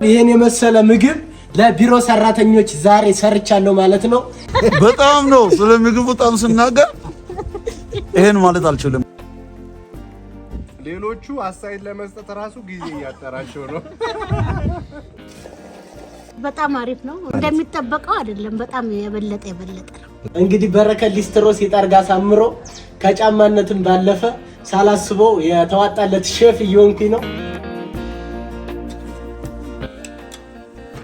ይህን የመሰለ ምግብ ለቢሮ ሰራተኞች ዛሬ ሰርቻለሁ ማለት ነው። በጣም ነው ስለ ምግቡ በጣም ስናገር ይሄን ማለት አልችልም። ሌሎቹ አስተያየት ለመስጠት ራሱ ጊዜ እያጠራቸው ነው። በጣም አሪፍ ነው። እንደሚጠበቀው አይደለም። በጣም የበለጠ የበለጠ ነው። እንግዲህ በረከት ሊስትሮ ሲጠርግ አሳምሮ ከጫማነትም ባለፈ ሳላስበው የተዋጣለት ሼፍ እየሆንኩኝ ነው።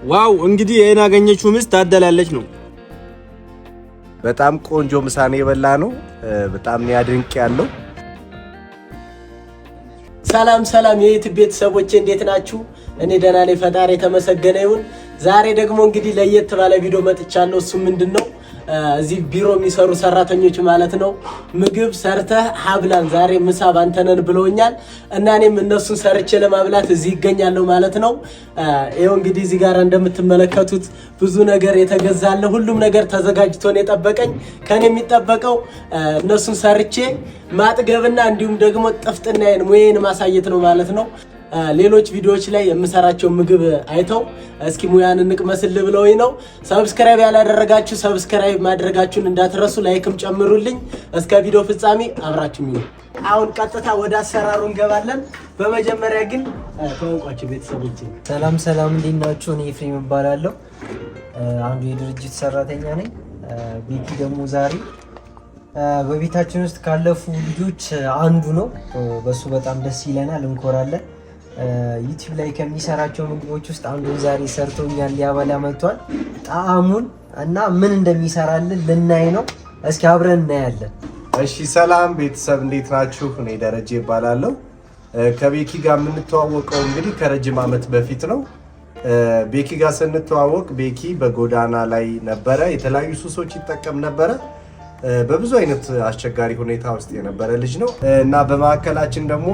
Wow! እንግዲህ ይሄን ያገኘችው ሚስት ታደላለች ነው። በጣም ቆንጆ ምሳኔ የበላ ነው። በጣም ያድንቅ ያለው። ሰላም ሰላም የዩቲዩብ ቤተሰቦቼ እንዴት ናችሁ? እኔ ደህና ነኝ፣ ፈጣሪ የተመሰገነ ይሁን። ዛሬ ደግሞ እንግዲህ ለየት ባለ ቪዲዮ መጥቻለሁ። እሱ ምንድን ነው? እዚህ ቢሮ የሚሰሩ ሰራተኞች ማለት ነው ምግብ ሰርተህ አብላን ዛሬ ምሳ ባንተነን ብለውኛል እና እኔም እነሱን ሰርቼ ለማብላት እዚህ ይገኛለሁ ማለት ነው። ይኸው እንግዲህ እዚህ ጋር እንደምትመለከቱት ብዙ ነገር የተገዛለ ሁሉም ነገር ተዘጋጅቶ ነው የጠበቀኝ። ከኔ የሚጠበቀው እነሱን ሰርቼ ማጥገብና እንዲሁም ደግሞ ጥፍጥናዬን ሙያዬን ማሳየት ነው ማለት ነው። ሌሎች ቪዲዮዎች ላይ የምሰራቸው ምግብ አይተው እስኪ ሙያን እንቅመስል ብለውኝ ነው። Subscribe ያላደረጋችሁ subscribe ማድረጋችሁን እንዳትረሱ፣ like ም ጨምሩልኝ። እስከ ቪዲዮ ፍጻሜ አብራችሁ ይሁን። አሁን ቀጥታ ወደ አሰራሩ እንገባለን። በመጀመሪያ ግን ተዋውቋቸው ቤተሰቦች። ሰላም ሰላም፣ እንዴት ናችሁ? እኔ ኤፍሬም እባላለሁ። አንዱ የድርጅት ሰራተኛ ነኝ። ቤኪ ደግሞ ዛሬ በቤታችን ውስጥ ካለፉ ልጆች አንዱ ነው። በሱ በጣም ደስ ይለናል፣ እንኮራለን። ዩቲዩብ ላይ ከሚሰራቸው ምግቦች ውስጥ አንዱን ዛሬ ሰርቶኛል፣ ሊያበላ መጥቷል። ጣዕሙን እና ምን እንደሚሰራልን ልናይ ነው። እስኪ አብረን እናያለን። እሺ ሰላም ቤተሰብ እንዴት ናችሁ? እኔ ደረጀ እባላለሁ። ከቤኪ ጋር የምንተዋወቀው እንግዲህ ከረጅም ዓመት በፊት ነው። ቤኪ ጋር ስንተዋወቅ ቤኪ በጎዳና ላይ ነበረ፣ የተለያዩ ሱሶች ይጠቀም ነበረ። በብዙ አይነት አስቸጋሪ ሁኔታ ውስጥ የነበረ ልጅ ነው እና በማዕከላችን ደግሞ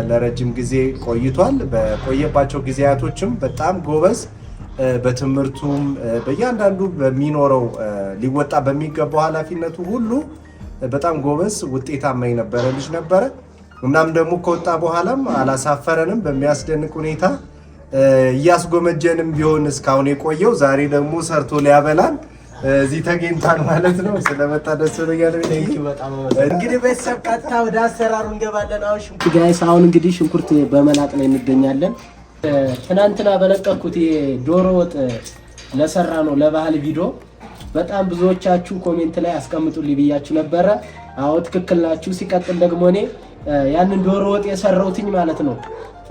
ለረጅም ጊዜ ቆይቷል። በቆየባቸው ጊዜያቶችም በጣም ጎበዝ፣ በትምህርቱም በእያንዳንዱ በሚኖረው ሊወጣ በሚገባው ኃላፊነቱ ሁሉ በጣም ጎበዝ፣ ውጤታማ የነበረ ልጅ ነበረ። እናም ደግሞ ከወጣ በኋላም አላሳፈረንም። በሚያስደንቅ ሁኔታ እያስጎመጀንም ቢሆን እስካሁን የቆየው ዛሬ ደግሞ ሰርቶ ሊያበላን እዚህ ተገኝቷል ማለት ነው። ስለመጣ ደስ ብሎኛል። እንግዲህ ቤተሰብ ቀጥታ ወደ አሰራሩ እንገባለን። አሁን ሽንኩርት guys፣ አሁን እንግዲህ ሽንኩርት በመላጥ ነው እንገኛለን። ትናንትና በለቀኩት ዶሮ ወጥ ለሰራ ነው ለባህል ቪዲዮ በጣም ብዙዎቻችሁ comment ላይ አስቀምጡልኝ ብያችሁ ነበረ። አዎ ትክክል ናችሁ። ሲቀጥል ደግሞ እኔ ያንን ዶሮ ወጥ የሰራሁትኝ ማለት ነው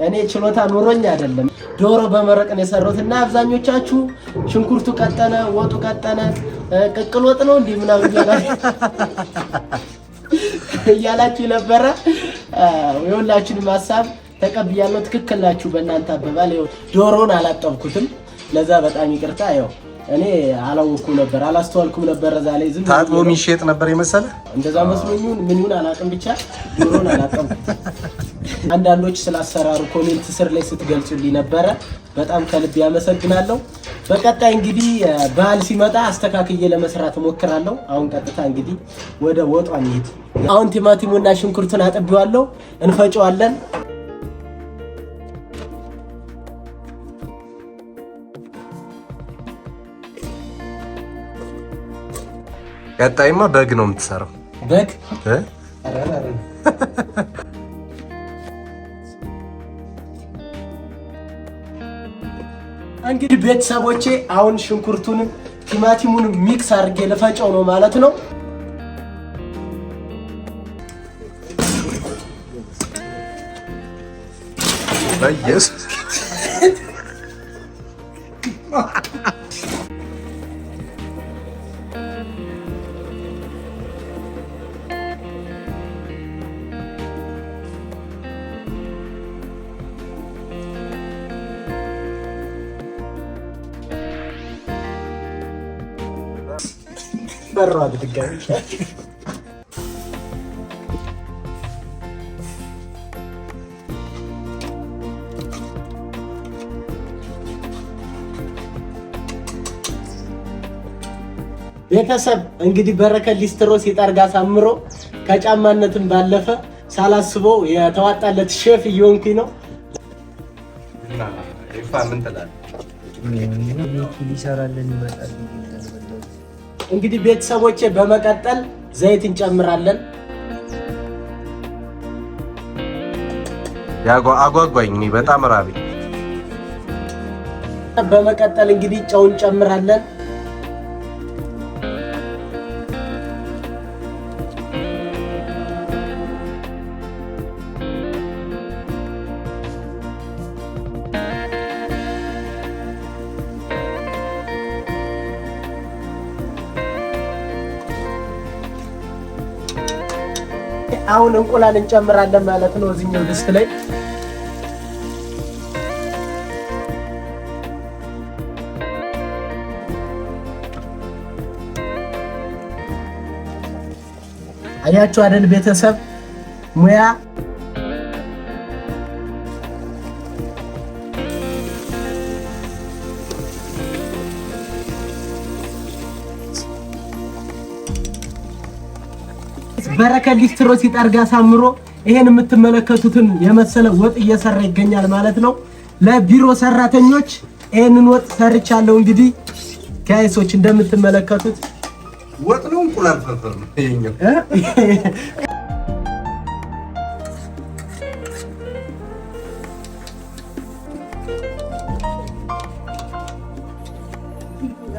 እኔ ችሎታ ኑሮኝ አይደለም ዶሮ በመረቅ ነው የሰራሁት እና አብዛኞቻችሁ ሽንኩርቱ ቀጠነ፣ ወጡ ቀጠነ፣ ቅቅል ወጥ ነው እንዲህ ምናምን እያላችሁ ነበረ። የሁላችሁንም ሀሳብ ተቀብያለሁ። ትክክል ናችሁ በእናንተ አባባል። ዶሮን አላጠብኩትም፣ ለዛ በጣም ይቅርታ። ያው እኔ አላወኩም ነበር፣ አላስተዋልኩም ነበር። እዛ ላይ ዝም ታጥቦ የሚሸጥ ነበር የመሰለ እንደዛ መስሎኝ ምን ይሁን አላውቅም፣ ብቻ ዶሮን አላጠብኩትም። አንዳንዶች ስላሰራሩ comment ስር ላይ ስትገልጹልኝ ነበረ። በጣም ከልብ ያመሰግናለሁ። በቀጣይ እንግዲህ በዓል ሲመጣ አስተካክዬ ለመስራት እሞክራለሁ። አሁን ቀጥታ እንግዲህ ወደ ወጧ እንሂድ። አሁን ቲማቲሙና ሽንኩርቱን አጥቤዋለሁ፣ እንፈጨዋለን። ቀጣይማ በግ ነው የምትሰራው። በግ እንግዲህ ቤተሰቦቼ አሁን ሽንኩርቱንም ቲማቲሙንም mix አድርጌ ልፈጨው ነው ማለት ነው። በኢየሱስ በሯል ድጋሚ ቤተሰብ እንግዲህ በረከት ሊስትሮ ሲጠርግ አሳምሮ ከጫማነትም ባለፈ ሳላስበው የተዋጣለት ሼፍ እየሆንኩኝ ነው። ምን ትላለህ? ቤኪ ሊሰራልን ይመጣል። እንግዲህ ቤተሰቦቼ በመቀጠል ዘይት እንጨምራለን። አጓጓኝ። እኔ በጣም ራበኝ። በመቀጠል እንግዲህ ጨው እንጨምራለን። አሁን እንቁላል እንጨምራለን ማለት ነው እዚህኛው ድስት ላይ። አያችሁ አይደል ቤተሰብ ሙያ በረከት ሊስትሮ ሲጠርግ አሳምሮ ይሄን የምትመለከቱትን የመሰለ ወጥ እየሰራ ይገኛል ማለት ነው። ለቢሮ ሰራተኞች ይሄንን ወጥ ሰርቻለሁ። እንግዲህ guys ኦች እንደምትመለከቱት ወጥ ነው፣ እንቁላል ፍርፍር ነው ይሄኛው።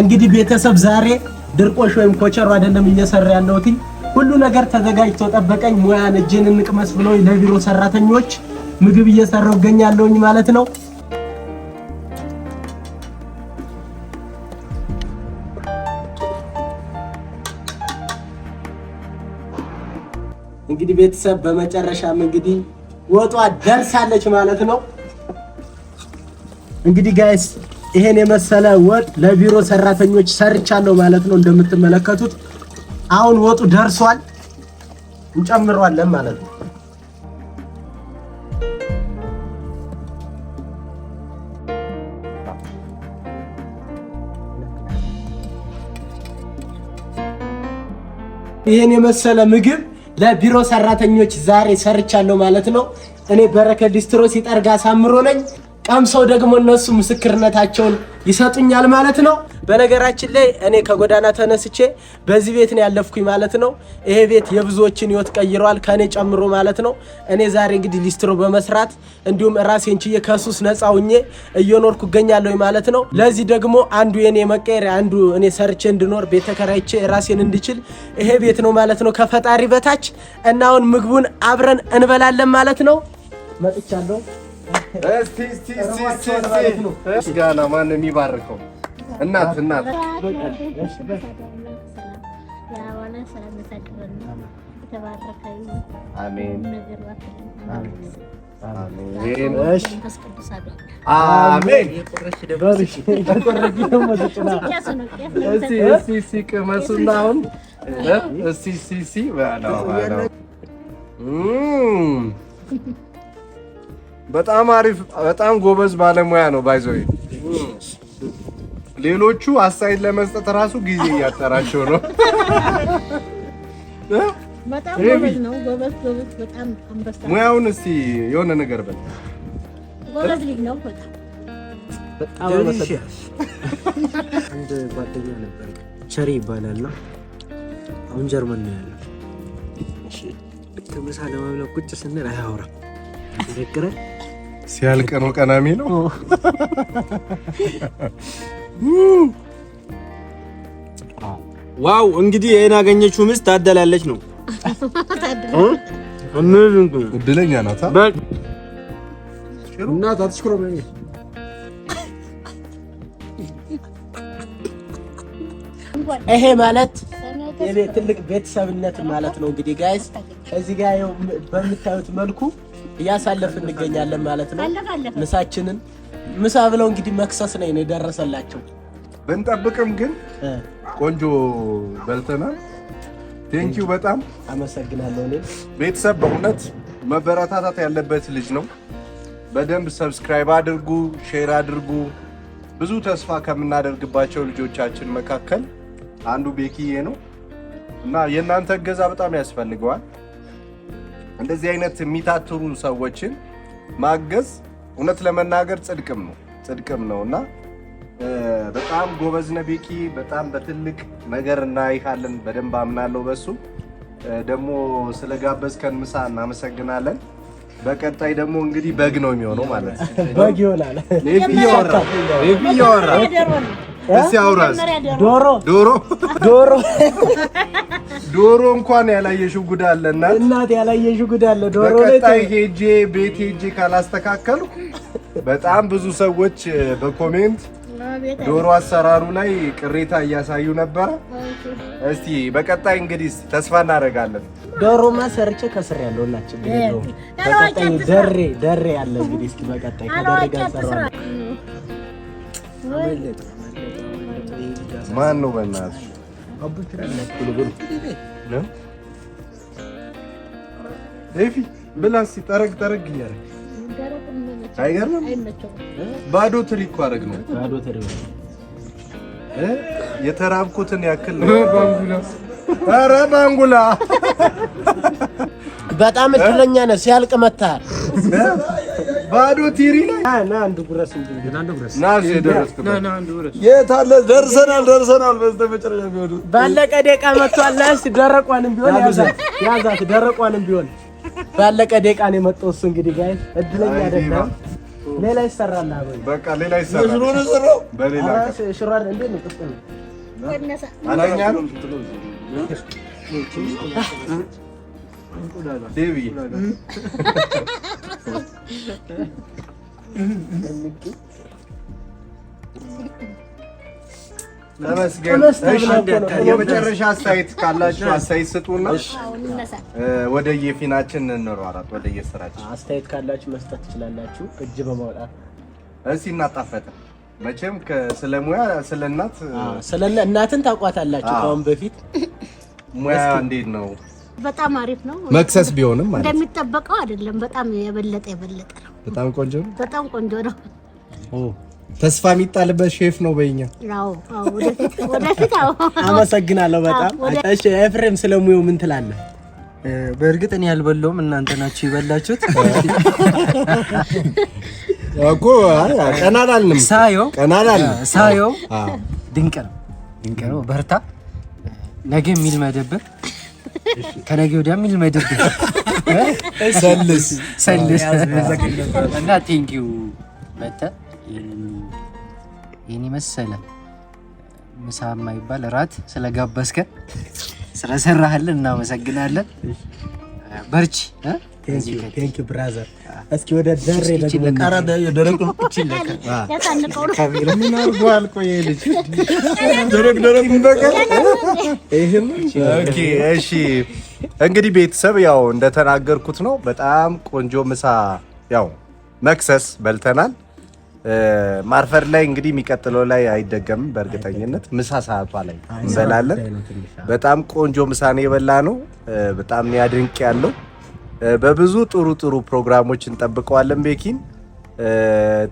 እንግዲህ ቤተሰብ ዛሬ ድርቆሽ ወይም ኮቸሮ አይደለም እየሰራ ያለሁት፣ ሁሉ ነገር ተዘጋጅቶ ጠበቀኝ። ሙያን እጅን እንቅመስ ብሎ ለቢሮ ሰራተኞች ምግብ እየሰራው እገኛለሁኝ ማለት ነው። እንግዲህ ቤተሰብ በመጨረሻም እንግዲህ ወጧ ደርሳለች ማለት ነው። እንግዲህ guys ይሄን የመሰለ ወጥ ለቢሮ ሰራተኞች ሰርቻለሁ ማለት ነው። እንደምትመለከቱት አሁን ወጡ ደርሷል፣ እንጨምረዋለን ማለት ነው። ይሄን የመሰለ ምግብ ለቢሮ ሰራተኞች ዛሬ ሰርቻለሁ ማለት ነው። እኔ በረከት ሊስትሮ ሲጠርግ አሳምሮ ነኝ። ቀምሰው ደግሞ እነሱ ምስክርነታቸውን ይሰጡኛል ማለት ነው። በነገራችን ላይ እኔ ከጎዳና ተነስቼ በዚህ ቤት ነው ያለፍኩኝ ማለት ነው። ይሄ ቤት የብዙዎችን ሕይወት ቀይረዋል ከእኔ ጨምሮ ማለት ነው። እኔ ዛሬ እንግዲህ ሊስትሮ በመስራት እንዲሁም ራሴን ችዬ ከሱስ ነፃ ሁኜ እየኖርኩ እገኛለሁ ማለት ነው። ለዚህ ደግሞ አንዱ የኔ መቀየሪያ አንዱ እኔ ሰርቼ እንድኖር ቤት ተከራይቼ ራሴን እንድችል ይሄ ቤት ነው ማለት ነው ከፈጣሪ በታች እና አሁን ምግቡን አብረን እንበላለን ማለት ነው። መጥቻለሁ። እስቲ እስቲ እስቲ እስቲ ምስጋና ማን ነው የሚባርከው? እናት እናት አሜን አሜን። እስቲ እስቲ እስቲ ቅመሱና አሁን እስቲ እስቲ እስቲ በጣም አሪፍ፣ በጣም ጎበዝ ባለሙያ ነው። By the way ሌሎቹ አስተያየት ለመስጠት ራሱ ጊዜ እያጠራቸው ነው። በጣም ጎበዝ ነው። ጎበዝ ጎበዝ፣ በጣም አንበሳ። ሙያውን እስቲ የሆነ ነገር በል። ጎበዝ ልጅ ነው በጣም በጣም። አንድ ጓደኛ ነበር ቸሪ ይባላል። አሁን ጀርመን ነው ያለው። ልክ ምሳ ለመብላት ቁጭ ስንል አያወራም፣ ይነግራል። ሲያልቅ ነው ቀና የሚለው። Wow! እንግዲህ ይሄን ያገኘችው ሚስት ታደላለች ነው። እድለኛ ናት። እናት አትሽኩረም። ይሄ ማለት ትልቅ ቤተሰብነት ማለት ነው። እንግዲህ guys እዚህ ጋር በምታዩት መልኩ እያሳለፍን እንገኛለን ማለት ነው። ምሳችንን ምሳ ብለው እንግዲህ መክሰስ ነው የደረሰላቸው። ብንጠብቅም ግን ቆንጆ በልተናል። Thank you በጣም አመሰግናለሁ። እኔ ቤተሰብ በእውነት መበረታታት ያለበት ልጅ ነው። በደንብ subscribe አድርጉ፣ share አድርጉ። ብዙ ተስፋ ከምናደርግባቸው ልጆቻችን መካከል አንዱ ቤኪዬ ነው እና የእናንተ እገዛ በጣም ያስፈልገዋል። እንደዚህ አይነት የሚታትሩ ሰዎችን ማገዝ እውነት ለመናገር ጽድቅም ነው ጽድቅም ነው እና በጣም ጎበዝ ነህ ቤኪ። በጣም በትልቅ ነገር እናይሃለን። በደንብ አምናለሁ በሱ። ደግሞ ስለጋበዝከን ምሳ እናመሰግናለን። በቀጣይ ደግሞ እንግዲህ በግ ነው የሚሆነው ማለት ነው። በግ ይሆናል። ኤፊ እያወራ፣ ኤፊ እያወራ፣ እስኪ አውራ እስኪ። ዶሮ። ዶሮ። ዶሮ። ዶሮ እንኳን ያላየሽው ጉድ አለ እናት። እናት፣ ያላየሽው ጉድ አለ። ዶሮ ላይ በቀጣይ ሄጄ ቤት ሄጄ ካላስተካከልኩ በጣም ብዙ ሰዎች በ comment ዶሮ አሰራሩ ላይ ቅሬታ እያሳዩ ነበረ። እስቲ በቀጣይ እንግዲህ እስቲ ተስፋ እናደርጋለን። ዶሮማ ሰርቼ ከስር ያለው እና ችግር የለውም። በቀጣይ ደሬ ደሬ አለ እንግዲህ፣ እስኪ በቀጣይ ከደሬ ጋር እንሰራዋለን። ማን ነው በእናትሽ? ነው? ኤፊ ብላ እስቲ፣ ጠረግ ጠረግ እያደረግ አይገርምም? ባዶ ትሪ እኮ አደረግ ነው። ባዶ ትሪ። እ የተራብኩትን ያክል ነው። ኧረ ባንጉላ። በጣም እድለኛ ነህ። ሲያልቅ መታሃል። ባዶ ትሪ ላይ። ና አንድ ጉረስ እንጂ። ና እዚህ የደረስክበት። የት አለ? ደርሰናል፣ ደርሰናል። በስተመጨረሻ ቢሆኑ ባለቀ ደቂቃ መጥቷል። እስኪ ደረቋንም ቢሆን ያዛት ያዛት፣ ደረቋንም ቢሆን ባለቀ ደቂቃ ነው የመጣው እሱ። እንግዲህ guys እድለኛ አይደለም። ሌላ ይሰራል። አበይ። በቃ ሌላ ይሰራል። ሽሮ ነው የሰራው። በሌላ ቀን። ሽሮ አይደል? እንዴት ነው? ጥጥ ነው። አንደኛ ነው ዴቪ። ተመስገን። እሺ፣ የመጨረሻ አስተያየት ካላችሁ አስተያየት ስጡና ወደ የፊናችን እንሯሯጥ፣ ወደ የስራችን። አስተያየት ካላችሁ መስጠት ትችላላችሁ፣ እጅ በማውጣት። እስኪ እናጣፈጠ መቼም ስለ ሙያ፣ ስለ እናት። ስለ እናትን ታውቋታላችሁ ከአሁን በፊት። ሙያ እንዴት ነው? በጣም አሪፍ ነው። መክሰስ ቢሆንም ማለት ነው። እንደሚጠበቀው አይደለም። በጣም የበለጠ የበለጠ ነው። በጣም ቆንጆ ነው። በጣም ቆንጆ ነው። ተስፋ የሚጣልበት ሼፍ ነው በይኛ። አዎ፣ ወደፊት ወደፊት፣ አዎ። አመሰግናለሁ በጣም። እሺ ኤፍሬም፣ ስለ ሙያው ምን ትላለህ? በእርግጥ እኔ ያልበላውም፣ እናንተ ናችሁ የበላችሁት። እኮ ቀና አላልንም። ሳየው ቀና አላልንም። ሳየው ድንቅ ነው፣ ድንቅ ነው። በርታ። ነገ የሚል መደብር፣ ከነገ ወዲያ የሚል መደብር። ሰልስ። ሰልስ እና thank you መተህ ይህን የመሰለ ምሳ የማይባል እራት ስለጋበዝከን፣ ስለሰራህልን እናመሰግናለን። በርቺ። Thank you brother። እስኪ ወደ ደሬ ደግሞ ደረቅ ነው። ያሳንቀው ነው። ምን አድርጓል? ቆይ ይሄ ልጅ ደረቅ ደረቅ። Okay፣ እሺ። እንግዲህ ቤተሰብ ያው እንደተናገርኩት ነው። በጣም ቆንጆ ምሳ፣ ያው መክሰስ በልተናል። ማርፈድ ላይ እንግዲህ የሚቀጥለው ላይ አይደገምም። በእርግጠኝነት ምሳ ሰዓቷ ላይ እንበላለን። በጣም ቆንጆ ምሳ ነው የበላነው። በጣም ያድንቅ ያለው፣ በብዙ ጥሩ ጥሩ ፕሮግራሞች እንጠብቀዋለን ቤኪን።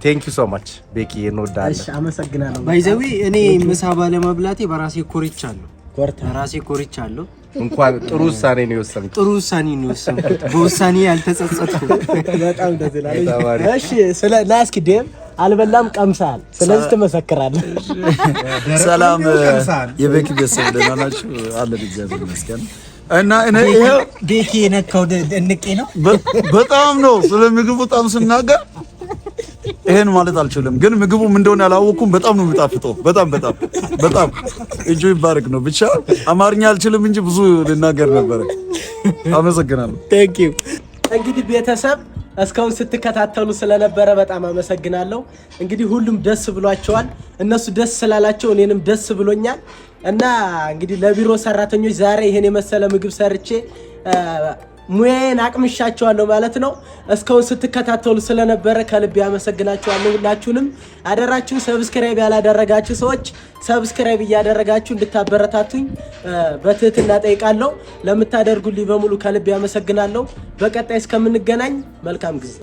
Thank you so much ቤኪ፣ እንወዳለን። እሺ አመሰግናለሁ። By the way እኔ ምሳ ባለመብላቴ በራሴ ኮርቻለሁ። ኮርታ። በራሴ ኮርቻለሁ። እንኳን ጥሩ ውሳኔ ነው የወሰንኩት። ጥሩ ውሳኔ ነው የወሰንኩት። በውሳኔ ያልተጸጸትኩም። በጣም ደስ ይላል። በጣም አሪፍ። እሺ ስለ ና እስኪ ዴቭ፣ አልበላም ቀምሰሃል፣ ስለዚህ ትመሰክራለህ። ሰላም የቤኪ ቤተሰብ፣ ደህና ናችሁ? አለን እግዚአብሔር ይመስገን። እና እኔ ይኸው ቤኪ የነካው እንቄ ነው። በጣም ነው፣ ስለ ምግቡ በጣም ስናገር ይሄን ማለት አልችልም፣ ግን ምግቡ ምን እንደሆነ አላወኩም። በጣም ነው የሚጣፍጠው። በጣም በጣም በጣም እጁ ይባረክ ነው። ብቻ አማርኛ አልችልም እንጂ ብዙ ልናገር ነበረ። አመሰግናለሁ። Thank you። እንግዲህ ቤተሰብ እስካሁን ስትከታተሉ ስለነበረ በጣም አመሰግናለሁ። እንግዲህ ሁሉም ደስ ብሏቸዋል። እነሱ ደስ ስላላቸው እኔንም ደስ ብሎኛል። እና እንግዲህ ለቢሮ ሰራተኞች ዛሬ ይሄን የመሰለ ምግብ ሰርቼ ሙያዬን አቅምሻቸዋለሁ ማለት ነው። እስካሁን ስትከታተሉ ስለነበረ ከልብ ያመሰግናችኋለሁ። ሁላችሁንም አደራችሁ subscribe ያላደረጋችሁ ሰዎች subscribe እያደረጋችሁ እንድታበረታቱኝ በትህትና ጠይቃለሁ። ለምታደርጉልኝ በሙሉ ከልብ ያመሰግናለሁ። በቀጣይ እስከምንገናኝ መልካም ጊዜ።